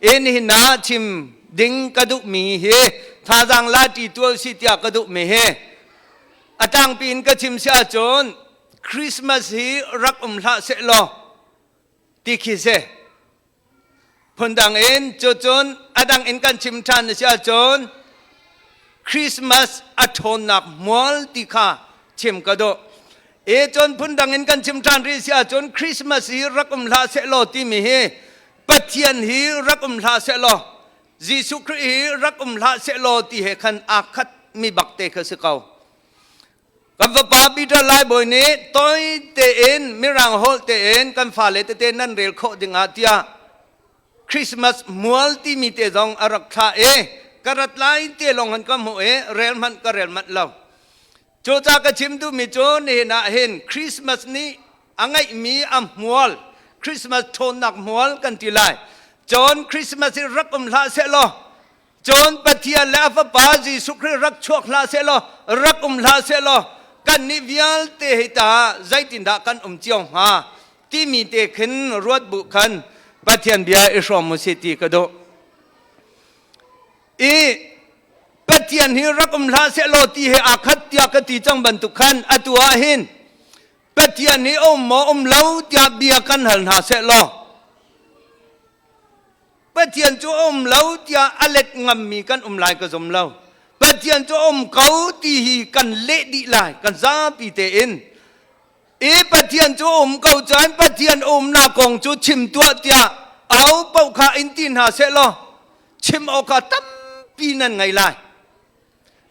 E nihin ah chim ding ka duhmi hi thazaang la ṭi tuah si tiah ka duhmi hi a tlangpi in ka chim si ahcun Christmas hi rak um hlah seh law ti khi si. Phundang in cucun a dang in kan chim ṭhan a si ahcun Christmas a ṭhawnnak hmual ti kha chim ka duh. E cun phundang in kan chim ṭhan rih si ahcun Christmas hi rak um hlah sehlaw timi hi Pathian hi rak um hlah sehlaw Jesuh Khrih hi rak um hlah sehlaw ti he khan aa khat mi bak te kha si ko. Kan fapa Peter Laibawi nih toi tein Mirang holh tein kan fale tete nan rel khawh dingah tiah Christmas mual timi te zong a rak thlah i ka rat lai te lawng han ka hmuh i rel hmanh ka rel manh lo. Cucaah ka chim duhmi cu nihin ah hin Christmas nih a ngeihmi a hmual Christmas ṭhawnnak hmual kan ti lai. Cun Christmas hi rak um hlah sehlaw Cun Pathian le a Fapa Jesuh Khrih rak chuak hlah sehlaw, rak um hlah sehlaw, kannih vialte hi ta zeitindah kan um cio hnga timi te khin ruat bu khan Pathian bia i hrawm u si ti ka duh. I Pathian hi rak um hlah sehlaw ti he aa khat tiah ka ti cang bantuk khan atu ah hin Pathian hi um maw um lo tiah bia kan hal hna sehlaw Pathian cu a um lo tiah a let ngammi kan um lai ka zum lo. Pathian cu a um ko ti hi kan leh dih lai kan zapi tein. I Pathian cu a um ko caan Pathian umnak kong cu chim tuah tiah au paoh kha in ti hna seh law chim awk kha tampi nan ngei lai.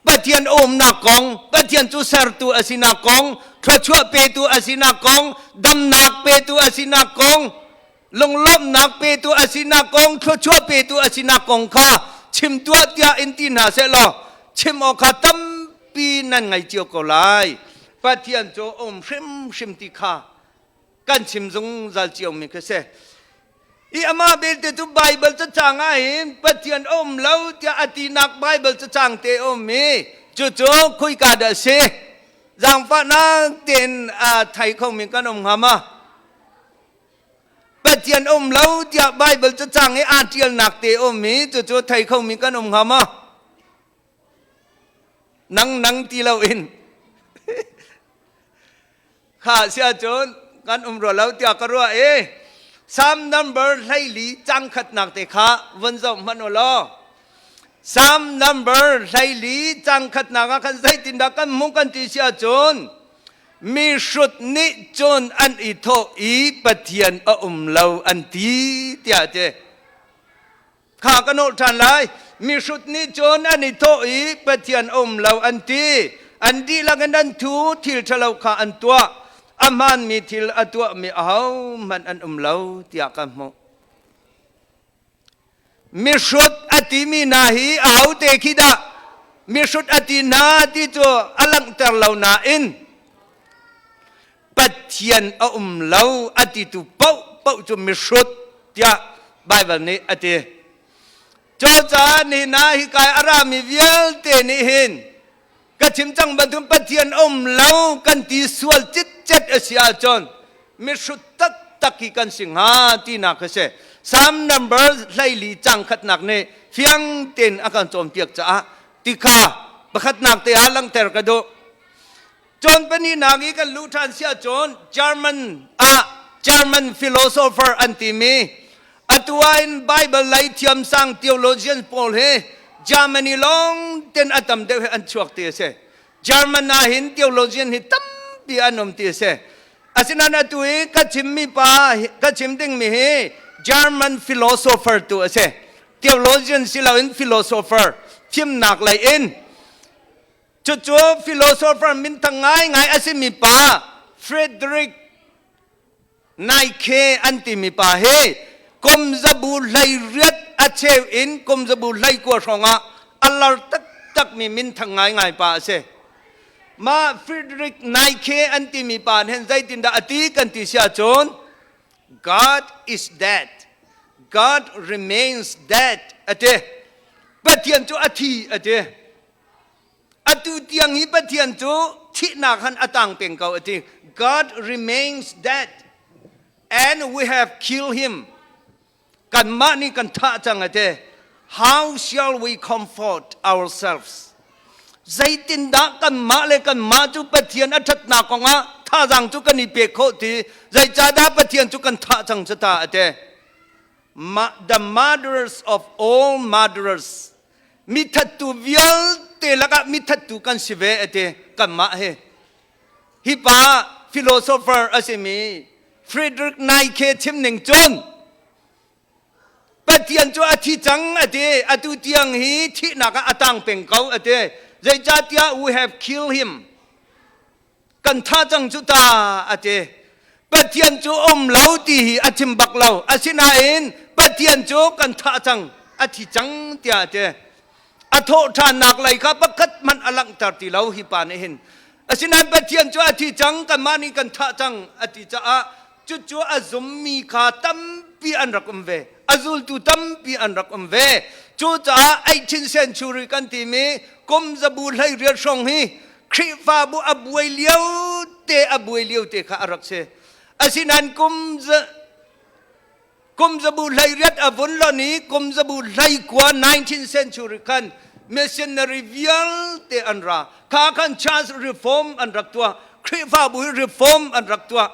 Pathian umnak kong, Pathian cu sertu a sinak kong, thluachuah petu a sinak kong, damnak petu a sinak kong, lunglawmhnak petu a sinak kong, thluachuah petu a sinak kong kha chim tuah tiah in ti hna seh law chim awk kha tampi nan ngei cio ko lai. Pathian cu um hrimhrim ti kha kan chim zungzal ciomi khi si. I amah belte cu Baibal cacang ah hin Pathian a um lo tiah a tinak Baibal cacang te a um i cucu khuika dah a si? Zaangfahnak tein a thei khomi kan um hnga ma? Pathian a um lo tiah Baibal cacang i aa ṭialnak te a um i cucu thei khomi kan um hnga ma? Nang nang ti loin Kha si ahcun kan um rua lo tiah ka ruah i Psalm number 14 cang khatnak te kha vun zoh hmanh u law Psalm number 14 cang khatnak ah khan zeitindah kan hmuh kan ti si ahcun mi hrut nih cun an i thawh i Pathian a um lo an ti tiah a ti. Kha ka nolh ṭhan lai. Mihrut nih cun an i thawh i Pathian a um lo an ti. An dihlak in an thu, thil ṭhalo kha an tuah. A hmaanmi thil a tuahmi ahohmanh an um lo tiah ka hmuh. Mihrut a timi hna hi ahote khi dah mihrut a ti hna ti cu a langhter lo nain Pathian a um lo a titu paohpaoh cu mihrut tiah Baibal nih a ti. Cucaah nihin ah hikai a rami vialte nih hin ka chim cang bantuk Pathian a um lo kan ti sual citcet a si ahcun mihrut taktak hi kan si hnga tinak a si. Psalm number 14 cang khatnak nih fiang tein a kan cawnpiak caah tikha pakhatnak te ah langhter ka duh. Cun pahnihnak i kan luh ṭhan si ahcun German ah German philosopher an timi atu ah in Bible lei thiamsang theologian pawl hi Germany lawng ten a tam deuh hi an chuak ti a si. German ah hin theologian hi tampi an um ti a si. Asinain atu i ka chimmi pa ka chim dingmi hi German philosopher tu a si. Theologian si loin philosopher fimnak lei in Cucu philosopher minthang ngaingai a simi pa Frederick Nietzsche an timi pa hi kum zabu 18 a cheu in kum zabu 19 hrawngah a lar taktakmi minthang ngaingai pa a si. Mah Frederick Nietzsche an timi pa nih hin zeitindah a ti kan ti si ahcun God is dead. God remains dead a ti. Pathian cu a thi a ti. Atu tiang hi Pathian cu thihnak han a tang peng ko a ti. God remains dead and we have killed him. Kanmah nih kan thah cang a ti. How shall we comfort ourselves? Zeitindah kanmah le kanmah cu Pathian a ṭhatnak kongah thazaang cu kan i pek khawh ti? Zeicahdah Pathian cu kan thah cang cu ta a ti. The murderers of all murderers mithattu vialte lakah mithattu kan si ve a ti kanmah hi. Hi pa philosopher a simi Friedrich Nietzsche chim ning cun Pathian cu a thi cang a ti. Atu tiang hi thihnak ah a tang peng ko a ti. Zeicahtiah we have killed him. Kan thah cang cu ta a ti. Pathian cu um lo ti hi a chim bak lo. Asinain Pathian cu kan thah cang, a thi cang tiah a ti. A thawh ṭhannak lei kha pakhat hmanh a langhter ti lo hi pa nih hin. Asinain Pathian cu a thi cang, kanmah nih kan thah cang a ti caah cucu a zummi kha tampi an rak um ve. A zultu tampi an rak um ve. Cucaah 18th century kan timi kum zabu 18 hrawng hi Khrihfabu a buai lio te a buai lio te kha a rak si. Asinain kum Kum zabu 18 a vun lon i kum zabu 19 19th century khan missionary vialte an ra. Kha khan church reform an rak tuah. Khrihfabu hi reform an rak tuah.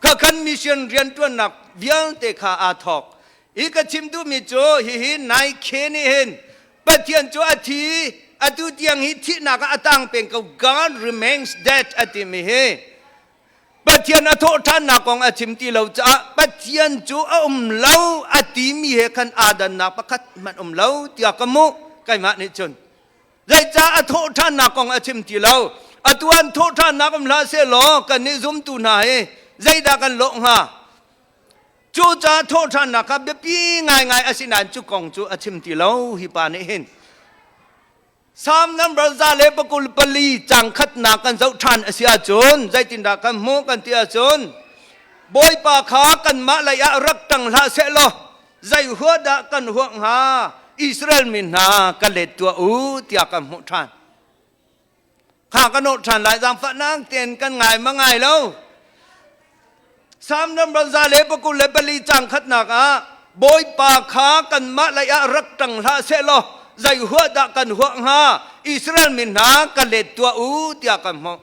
Kha khan mission riantuannak vialte kha aa thawk. Hi ka chim duhmi cu hihi Nike nih hin Pathian cu a thi atu tiang hi thihnak ah a tang peng ko God remains dead a timi hi Pathian a thawhṭhannak kong a chim ti lo caah Pathian cu a um lo a timi he khan aa dannak pakhat hmanh um lo tiah ka hmuh keimah nih cun. Zeicah a thawhṭhannak kong a chim ti lo? Atu an thawhṭhannak um hlah sehlaw kannih zumtu hna hi zeidah kan lawh hnga? Cucaah thawhṭhannak kha biapi ngaingai a si nain cu kong cu a chim ti lo hi pa nih hin. Psalm number 124 cang khatnak kan zoh ṭhan a si ahcun zeitindah kan hmuh kan ti ahcun Bawipa kha kanmah lei ah rak ṭang hlah sehlaw zei huah dah kan huah hnga Israel mi hna ka let tuah u tiah kan hmuh ṭhan. Kha ka nawh ṭhan lai zaangfahnak tein kan ngai ma ngai lo. Psalm number 124 cang khatnak ah Bawipa kha kanmah lei ah rak ṭang hlah sehlaw zei huah dah kan huah hnga Israel mi hna ka let tuah u tiah kan hmuh.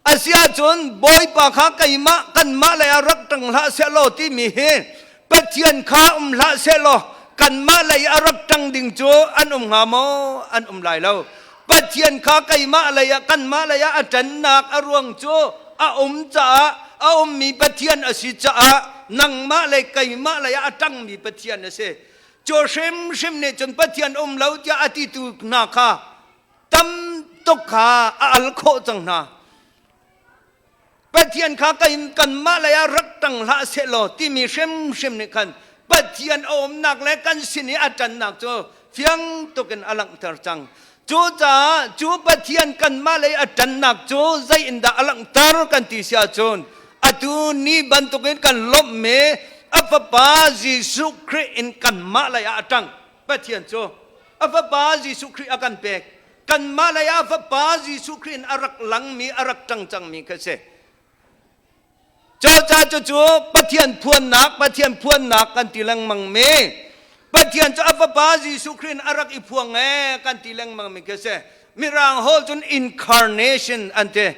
Asiahcun Bawipa kha keimah kanmah lei ah rak ṭang hlah sehlaw timi hi Pathian kha um hlah sehlaw kanmah lei a rak ṭang ding cu an um hnga maw? An um lai lo. Pathian kha keimah lei ah kanmah lei ah a ṭannak a ruang cu a um caah a ummi Pathian a si caah nangmah le keimah lei ah a ṭangmi Pathian a si. Cu hrimhrim nih cun Pathian um lo tiah a titu hna kha tam tuk kha a al khawh cang hna. Pathian kha kanmah lei ah rak ṭang hlah sehlaw timi hrimhrim nih khan Pathian a umnak le kan sin i a ṭannak cu fiang tuk in a langhter cang. Cucaah cu Pathian kanmah lei a ṭannak cu zei in dah a langhter kan ti si ahcun atu ni bantukin kan lawmhmi a Fapa Jesuh Khrih in kanmah lei ah a ṭang. Pathian cu a Fapa Jesuh Khrih a kan pek. Kanmah lei ah Fapa Jesuh Khrih in a rak langmi, a rak ṭang cangmi kha si. Cucaah cucu Pathian phuannak, Pathian phuannak kan ti lengmang mi, Pathian cu a Fapa Jesuh Khrih in a rak i phuang ee kan ti lengmang mi khi si. Mirang holh cun incarnation an ti.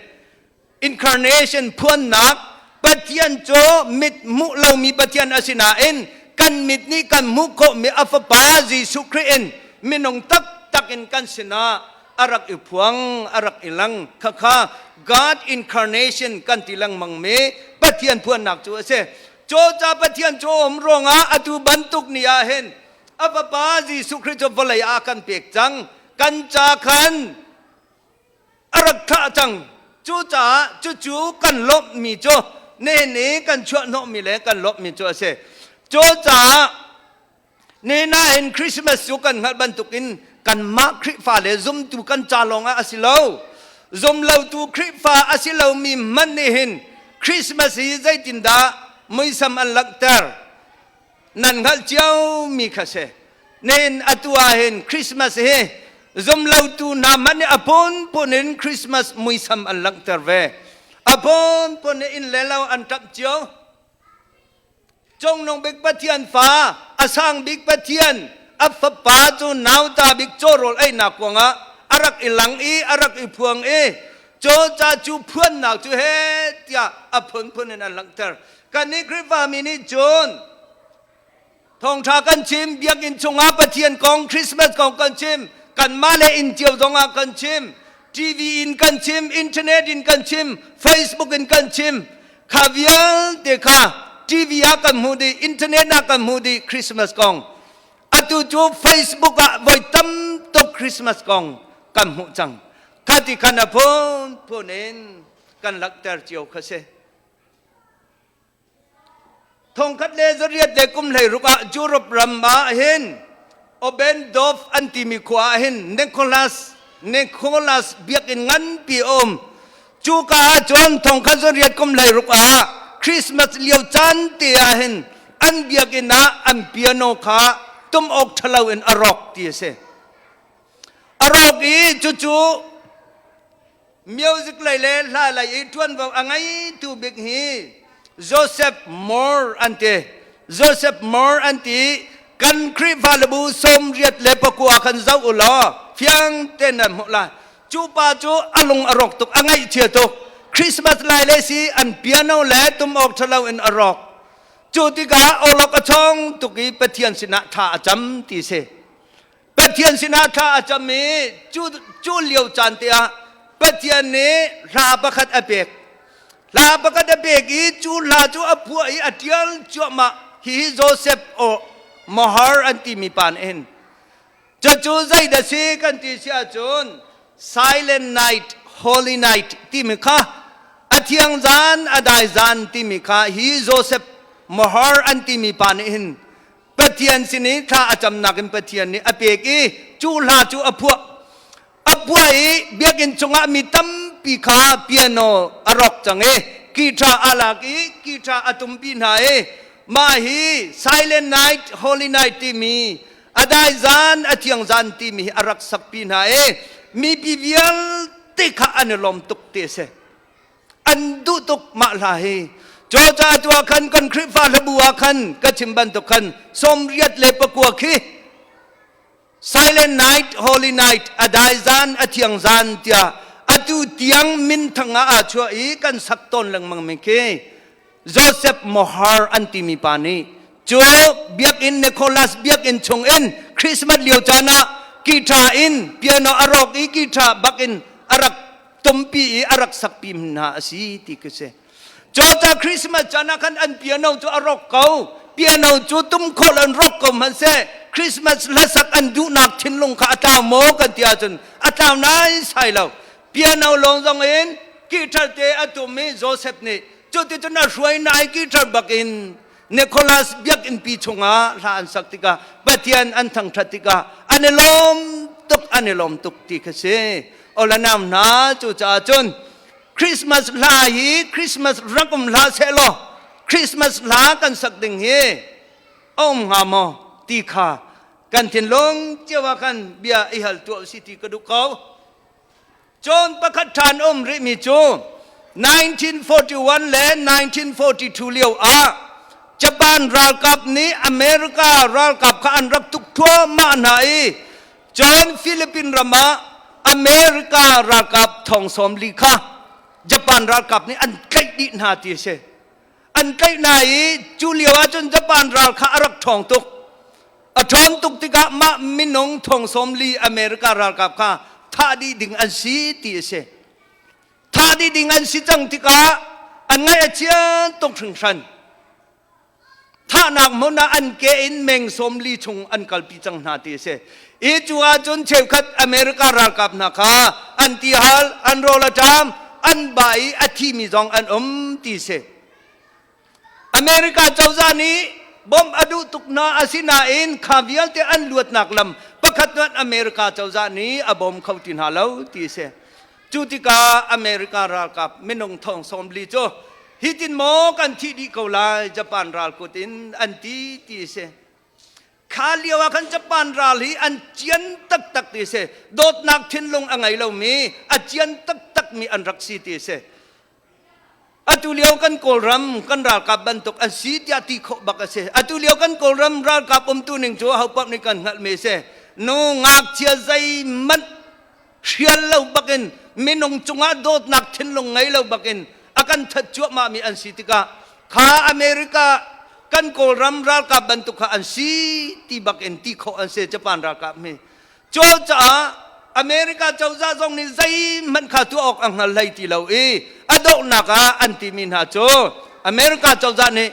Incarnation phuannak Pathian cu mit hmuh lomi Pathian a si nain kan mit nih kan hmuh khawhmi a Fapa Jesuh Khrih in minung taktak in kan sinah a rak i phuang, a rak i lang. Khakha God incarnation kan ti lengmang mi Pathian phuannak cu a si. Cucaah Pathian cu um ruangah atu bantuk ni ah hin a Fapa Jesuh Khrih cu vawlei ah kan pek cang. Kan ca khan a rak thlah cang. Cucaah cucu kan lawmhmi cu nihin i kan chuahhnawhmi le kan lawmhmi cu a si. Cucaah nihin ah hin Christmas cu kan hngalh bantukin kanmah Khrihfa le zumtu kan ca lawngah a si lo. Zumlotu Khrihfa a si lomi hmanh nih hin Christmas hi zeitindah muisam an langhter? Nan hngalh ciomi kha si. Nihin atu ah hin Christmas hi zumlotu hna hmanh nih a phunphun in Christmas muisam an langhter ve. A phunphun in inn le lo an ṭamh cio. Cungnung bik Pathian fa, a sang bik Pathian, a fapa cu nauta bik cawrawl einak kuangah a rak i lang i a rak i phuang i caw ca cu phuannak cu he tiah a phunphun in an langhter. Kannih Khrihfami nih cun thawngṭha kan chim, biakinn chungah Pathian kong, Christmas kong kan chim, kanmah le inn cio zongah kan chim, TV in kan chim, internet in kan chim, Facebook in kan chim. Kha vialte kha TV ah kan hmuh dih, internet ah kan hmuh dih Christmas kong. Atu cu Facebook ah voi tam tuk Christmas kong kan hmuh cang. Kha ti khan a phunphun in kan langhter cio kha si. Thongkhat le zariat le kum 16 ah Europe ram ah hin Obendorf an timi khua ah hin Nicholas Nicholas biakinn nganpi a um. Cuka ah cun thongkhat zariat kum 16 ah Christmas lio caan te ah hin an biakinn ah an piano kha tum awk ṭhalo in a rawk ti a si. A rawk i cucu Music lei le hla lei i ṭuanvo a ngeitu bik hi Joseph Moore an ti. Joseph Moore an ti. Kan Khrihfa lebu 89 khan zoh u law fiang tein nan hmuh lai. Cu pa cu a lung a rawk tuk, a ngaihchia tuk. Christmas lai le si an piano le tum awk ṭhalo in a rawk. Cu tikah awlok a chong tuk i Pathian sinah thla a cam ti si. Pathian sinah thla a cam i cu, cu lio caan te ah Pathian nih hla pakhat a pek. Hla pakhat a pek i cu hla cu a phuah i a ṭial cuahmah. Hihi Joseph or Mohar an timi pa nih hin. Cucu zeidah si kan ti si ahcun Silent Night, Holy Night timi kha a thiang zan, a dai zan timi kha hi Joseph Mohar an timi pa nih hin Pathian sin i thla a camnak in Pathian nih a pek i cu hla cu a phuah. A phuah i biakinn chungah mi tampi kha piano a rock cang i guitar a lak i guitar a tumpi hna i mah hi Silent Night, Holy Night timi a dai zan, a thiang zan timi hi a rak sakpi hna i mipi vialte kha an i lawm tuk ti a si. An duh tuk mah hla hi. Cucaah tu ah khan kan Khrihfa hlabu ah khan ka chim bantuk khan 89 khi Silent Night, Holy Night, a dai zan, a thiang zan tiah atu tiang minthang ah aa chuah i kan sak tawn lengmang mi khi Joseph Mohar an timi pa nih cu biakinn Nicholas biakinn chung in Christmas lio caan ah guitar in piano a rawk i guitar bak in a rak tumpi i a rak sakpi hna a si ti khi si. Cucaah Christmas caan ah khan an piano cu a rawk ko. Piano cu tum khawh an rawk ko hmanhseh Christmas hlasak an duhnak thinlung kha a tlau maw kan ti ahcun a tlau nai sai lo. Piano lawng zong in guitar te a tum i Joseph nih cuticun a hruai nai guitar bak in Nicholas biakinn pi chungah hla an sak tikah Pathian an thangṭhat tikah an i lawm tuk an i lawm tuk ti kha si. Olanam hna cucaah cun Christmas hla hi Christmas rak um hlah sehlaw Christmas hla kan sak ding hi a um hnga maw ti kha kan thinlung cio ah khan bia i hal tuah si ti ka duh ko. Cawn pakhat ṭhan um rihmi cu 1941 le 1942 lio ah Japan ralkap nih America ralkap kha an rak tuk thluahmah hna i cun Philippine ram ah America ralkap thong 40 kha Japan ralkap nih an tlaih dih hna ti a si. An tlaih hna i cu lio ahcun Japan ral kha a rak ṭhawng tuk. A ṭhawn tuk tikah mah minung thong 40 America ralkap kha thah dih ding an si ti a si. Thah dih ding an si cang tikah an ngaih a chia tuk hringhran. Thahnak hmun ah an ke in meng 40 chung an kalpi cang hna ti a si. I cu ahcun cheukhat America ralkap hna kha an tihal, an rawl a ṭam, an ba i a thimi zong an um ti a si. America cozah nih bawmh a duh tuk hna asinain kha vialte an luatnak lam pakhat hmanh America cozah nih a bawm kho ti hna lo ti a si. Cu tikah America ralkap minung thong 40 cu hitin maw kan thih dih ko lai Japan ral kut in an ti ti a si. Kha lio ah khan Japan ral hi an cian taktak ti a si. Dawtnak thinlung a ngei lomi a cian taktakmi an rak si ti a si. Atu lio kan Kawlram kan ralkap bantuk an si tiah ti khawh bak a si. Atu lio kan Kawlram ralkap umtu ning cu ahopaoh nih kan hngalhmi a si. Nu ngakchia zeihmanh hrial lo bakin minung cungah dawtnak thinlung ngei lo bakin a kan that cuahmahmi an si tikah kha America kan Kawlram ralkap bantuk kha an si ti bakin ti khawh an si Japan ralkap mi. Cucaah America cozah zong nih zeihmanh kha tuah awk a hngal hlei ti lo i a donghnak ah an timi hna cu America cozah nih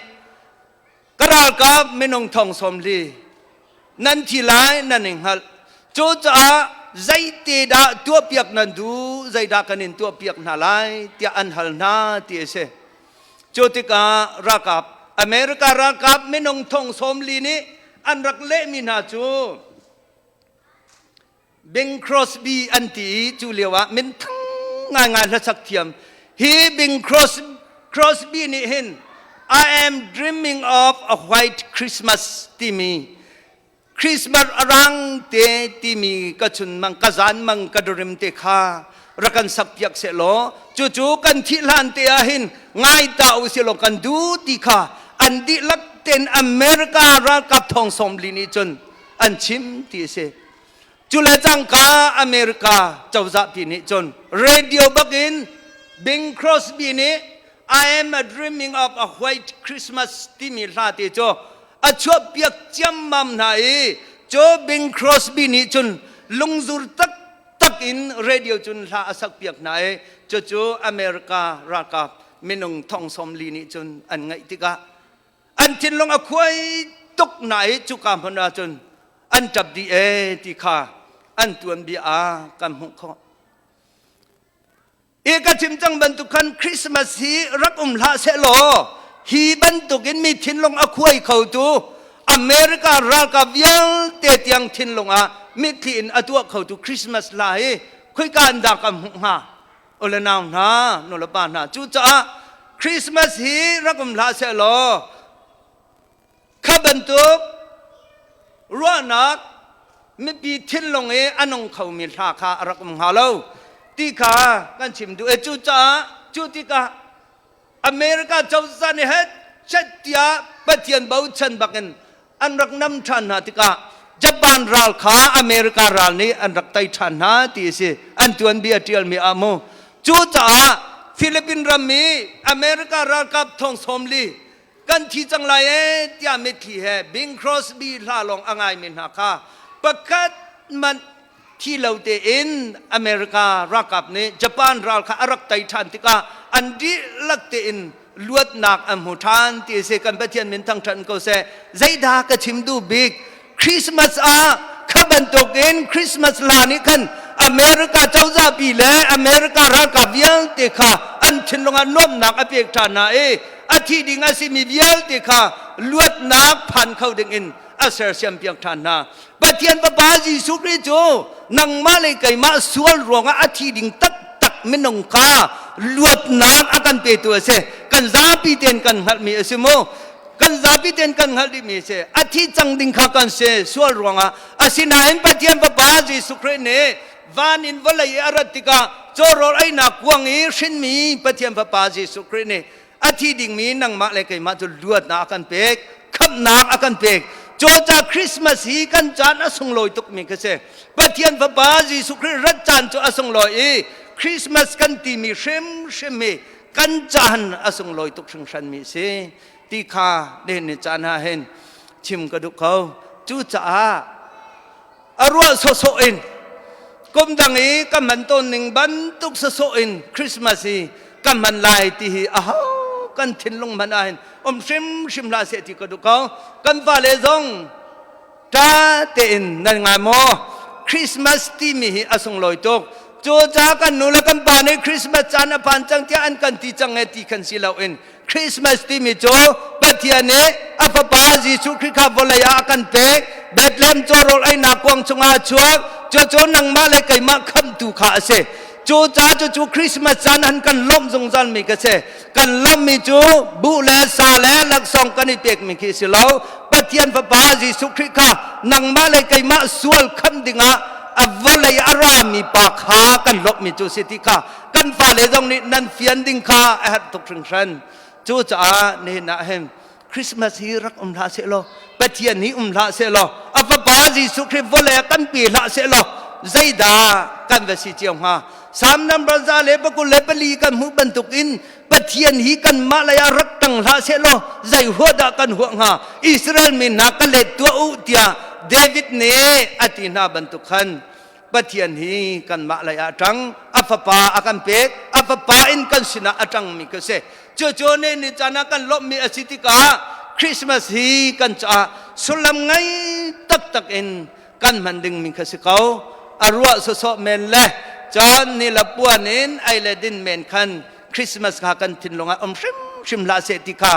ka ralkap minung thong sawm li nan thi lai nan i hngalh. Cucaah zeite dah tuahpiak nan duh, zeidah kan in tuahpiak hna lai tiah an hal hna ti a si. Cu tikah ralkap America ralkap minung thong sawm li nih an rak lehmi hna cu Bing Crosby an ti i cu lio ah minthang ngaingai hlasak thiam hi Bing Crosby nih hin I am dreaming of a white Christmas timi Christmas a rang te timi ka chun mang ka zan mang ka dream te kha rak kan sak piak seh law cucu kan thih hlan te ah hin ngai ta u sih law kan du ti kha an dihlak ten America ralkap thong sawm li nih cun an chim ti a si. Cu le cangka America cozah pi nih cun radio bakin Bing Crosby nih I am a dreaming of a white Christmas timi hla te cu a chuah piak ciammam hna i cu Bing Crosby nih cun lungzur taktak in radio cun hla a sak piak hna i cucu America ralkap minung thong sawm li nih cun an ngaih tikah an thinlung a khuai tuk na i cuka hmun ah cun an ṭap dih ee ti kha an tuanbia ah kan hmuh khawh. I ka chim cang bantuk khan Christmas hi rak um hlah seh law hi bantukin mi thinlung a khuai khotu America ralkap vialte tiang thinlung ah mitthli in a tuah khotu Christmas hla hi khoika an dah kan hmuh hnga? Ule nau hna, nulepa hna, cucaah Christmas hi rak um hlah seh law kha bantuk ruahnak mipi thinlung i a nung khomi hla kha a rak um hnga lo ti kha kan chim duh. E cucaah cu tikah America cozah nih het chet tiah Pathian bochan bakin an rak nam ṭhan hna tikah Japan ral kha America ral nih an rak tei ṭhan hna ti a si. An tuanbia ṭialmi ah mu. Cucaah Philippine ram i America ralkap thong sawm li kan thi cang lai ee tiah mitthli he Bing Crosby hla lawng a ngaimi hna kha pakhat hmanh thi lo tein America ralkap nih Japan ral kha a rak tei ṭhan tikah an dihlak tein luatnak an hmu ṭhan ti a si. Kan Pathian min thangṭhat ko seh. Zeidah ka chim duh bik? Christmas ah kha bantukin Christmas hla nih khan America cozah pi le America ralkap vialte kha an thinlung ah nuamhnak a pek ṭhan hna i a thi ding a simi vialte kha luatnak phan kho dingin a sersiam piak ṭhan hna. Pathian Fapa Jesuh Khrih cu nangmah le keimah sual ruangah a thi ding taktak minung kha luatnak a kan petu a si. Kan zapi tein kan hngalhmi a si mu. Kan zapi tein kan hngalh dihmi a si. A thi cang ding kha kan si sual ruangah. Asinain Pathian Fapa Jesuh Khrih nih van in vawlei i a rat tikah cawrawl einak kuang i hrinmi Pathian Fapa Jesuh Khrih nih a thi dingmi nangmah le keimah cu luatnak a kan pek, khamhnak a kan pek. Cucaah Christmas hi kan caan a sunglawi tukmi khi si. Pathian Fapa Jesuh Khrih rat caan cu a sunglawi i Christmas kan timi hrimhrim hi kan caan a sunglawi tuk hringhranmi a si ti kha nihin ni caan ah hin chim ka duh ko. Cucaah a ruah sawsawh in kum dang i ka hman tawn ning bantuk sawsawh in Christmas hi ka hman lai ti hi aho kan thinlung hmanh ah hin um hrimhrim hlah seh ti ka duh ko. Kan fale zong ṭha tein nan ngai maw? Christmas timi hi a sunglawi tuk. Cucaah kan nu le kan pa nih Christmas caan a phan cang tiah an kan ti cang e ti khan si loin Christmas timi cu Pathian nih a fapa Jesuh Khrih kha vawlei ah a kan pek. Bethlehem cawrawl einak kuang chungah a chuak. Cucu nangmah le keimah khamhtu kha a si. Cucaah cucu Christmas caan han kan lawmh zungzalmi ka si. Kan lawmhmi cu buh le sa le laksawng kan i pekmi khi si lo. Pathian fapa Jesuh Khrih kha nangmah le keimah sual khamh dingah a vawlei a rami pa kha kan lawmhmi cu si ti kha kan. Kan fale zong nih nan fian ding kha a herh tuk hringhran. Cucaah nihin ah hin Christmas hi rak um hlah seh law, Pathian hi um hlah seh law, a fapa Jesuh Khrih vawlei ah kan pe hlah seh law, zeidah kan va si cio hnga? Psalm number 124 kan hmuh bantuk in Pathian hi kanmah lei ah rak tang hlah seh law, zei huah dah kan huah hnga? Israel mi hna ka let tuah u tiah David nih a ti hna bantuk khan Pathian hi kanmah lei ah ṭang, a fapa a kan pek, a fapa in kan sinah a ṭangmi ka si. Cucu ni ni caan ah kan lawmhmi a si tikah Christmas hi kan caah sullam ngei taktak in kan hman dingmi kha si ko. A ruah sawsawh men le caan ni le puan in ei le din men khan Christmas kha kan thinlung ah um hrimhrim hlah seh ti kha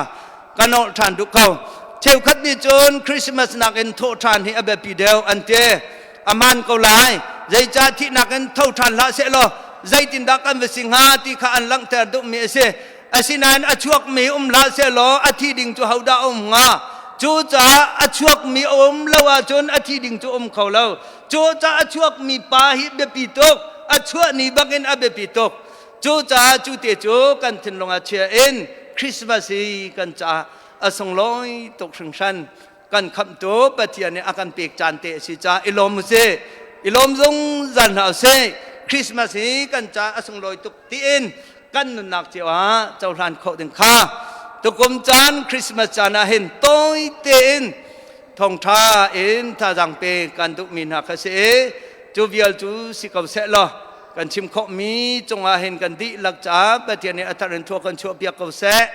ka nolh ṭhan duh ko. Cheukhat nih cun Christmas nakin thawh ṭhan hi a biapi deuh an ti. Aman ko lai. Zeicah thihnak in tho ṭhan hlah seh law zeitindah kan va si hnga ti kha an langhter duhmi a si. Asinain a chuakmi um hlah seh law a thi ding cu hodah a um hnga? Cucaah a chuakmi a um lo ahcun a thi ding cu um kho lo. Cucaah a chuakmi pa hi biapi tuk. A chuah ni bakin a biapi tuk. Cucaah cu te cu kan thinlung ah chia in Christmas hi kan caah a sunglawi tuk hringhran. Kan khamhtu Pathian nih a kan pek caan te a si caah i lawm usih. I lawm zungzal hna usih. Christmas hi kan caah a sunglawi tuk tiin kan nunnak cio ah cohlan khawh ding kha tukum caan Christmas caan ah hin tawi tein thawngṭha in thazaang pe kan duhmi hna kha si i cu vial cu si ko seh law kan chim khawhmi cungah hin kan dihlak caah Pathian nih a thar in thua kan chuahpiak ko seh.